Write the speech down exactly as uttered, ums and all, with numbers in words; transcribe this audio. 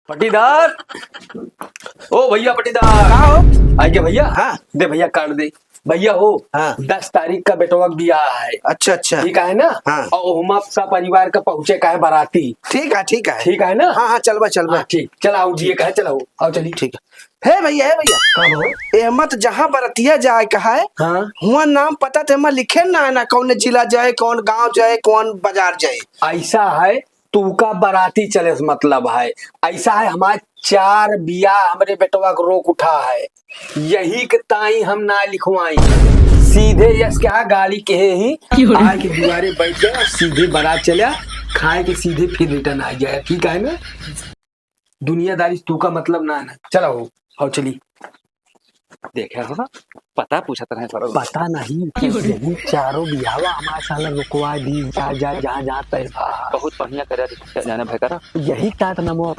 पट्टीदार, ओ भैया पट्टीदार। का हो? आइगे भैया। हाँ। दे भैया, काट दे। भैया हो, हाँ। दस तारीख का बेटवा क बियाह है। अच्छा, अच्छा। ठीक है ना? हाँ। और ओहमा सब परिवार का पहुँचे का है बराती। ठीक है, ठीक है। ठीक है ना? हाँ, हाँ, चलबा, चलबा। हाँ, ठीक। चला, आओ जी, कहे, चला, आओ, आओ, चली। ठीक है। हे भैया, हे भैया। का हो? एहमा त जहाँ बरतिया जाए का है, हाँ। हुआँ नाम पता त एहमा लिखे ना है ना, कौन जिला जाए, कौन गाँव जाए, कौन बाजार जाए। ऐसा है, तू का बराती चले से मतलब है। ऐसा है, हमारे चार बियाह हमरे बेटवा क रोक उठा है, यही के ताई हम ना लिखवाई। सीधे यस के यहाँ गाड़ी के ही आए के दुआरे बैठ जाए, सीधे बारात चले, खाए के सीधे फिर रिटर्न आ जाए, ठीक है ना? दुनियादारी से तू का मतलब ना है ना। चला हो, आओ चली। देखे हो, पता पूछत रहे सरल। पता नहीं, यही चारों बियाहवा हमारे साला रुकवा दी, जा, जा, जहाँ, जहाँ तय बा। बहुत बढ़िया करे, जाने भाई करा। यही तात नमो